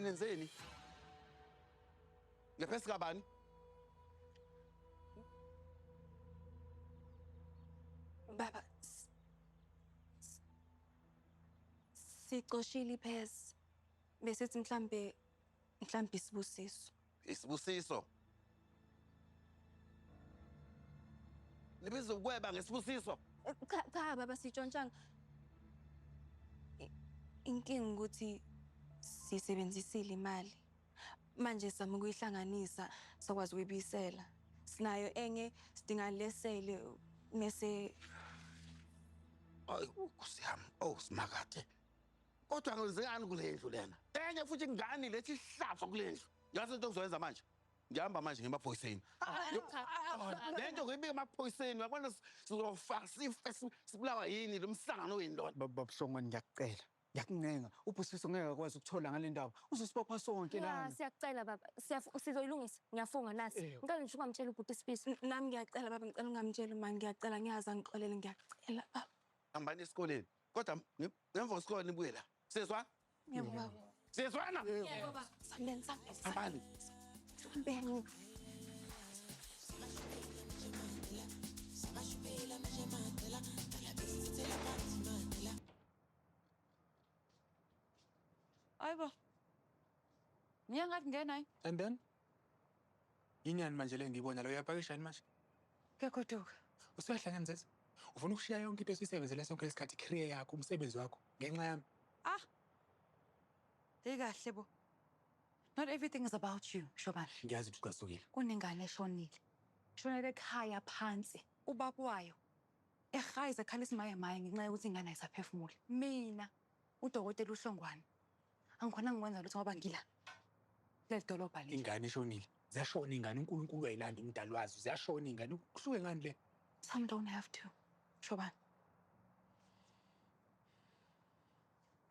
Nenzeni? Ngephesi kabani? Baba, sicoshile iphesi. Besithi mhlambe isibusiso. Isibusiso. Nibiza ukweba ngesibusiso. Cha cha baba sitshontshanga. Inkinga ukuthi sisebenzisile imali. Manje sizama ukuyihlanganisa sokwazi ukuyibuyisela. Sinayo enye sidinga lesele mese Ay, Nkosi yami. Oh, simakade. Kodwa ngenzekani kule ndlu lena? Enye futhi ingane lethi ihlazo kule ndlu. Yazi into engizoyenza manje? Ngihamba manje ngiye emaphoyiseni. Le nto ngiyibika emaphoyiseni, uyabona sizofa sife sibulawa yini lo msangano wenu lona. Baba Buhlongwane ngiyakucela. Ngiyakuncenga. UBusiso ngeke akwazi ukuthola ngale ndaba. Uzosibopha sonke Ya, lana. siyacela baba. Sizoyilungisa. Ngiyafunga nasi. Ngicela nje ungamtsheli ubhuti Sifiso. Nami ngiyacela baba, ngicela ungamtsheli uma ngiyacela ngiyazi angixolele ngiyacela baba. Hambani esikoleni. Kodwa ngemva kwesikole nibuye la. Siyezwana? Yebo baba. Siyezwana? Yebo baba. Sambeni sambeni. Hambani. Sambeni. Hayibo. Ngiye ngathi ngena hayi. And then? Yinyani manje le ngiyibona lo uyapakisha yini manje? Kuyagoduka. Usuyahlangana Mzezi? Ufuna ukushiya yonke into esiyisebenzele sonke lesikhathi career yakho, umsebenzi wakho ngenxa yami. Ah. Hey kahle bo. Not everything is about you, Shobana. Ngiyazi ukuthi ucasukile. Kunengane eshonile. Shonele ekhaya phansi. Ubaba wayo ehayiza ekhala isimayemaye ngenxa yokuthi ingane ayisaphefumuli. Mina udokotela uHlongwane angikhona ngikwenza lutho ngoba ngila kuleli dolobha leli. Ingane ishonile. Ziyashona ingane, uNkulunkulu uyayilanda umdali wazo. Ziyashona ingane. Kuhluke ngani le? Some don't have to. Shobana.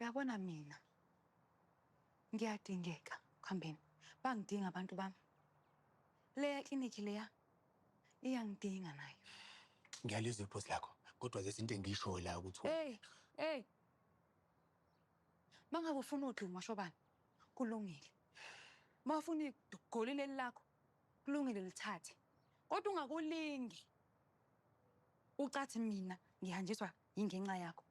Uyabona mina ngiyadingeka kuhambeni. Bangidinga abantu bami. Leya kliniki leya iyangidinga nayo. Ngiyalizwa iphosi lakho, kodwa zezinto engiyishoyo la ukuthi Hey, hey. Mangabe ufuna uduma Shobana, kulungile. Mawufuna igoli leli lakho, kulungile lithathe. Kodwa ungakulingi. Ucathi mina ngihanjiswa yingenxa yakho.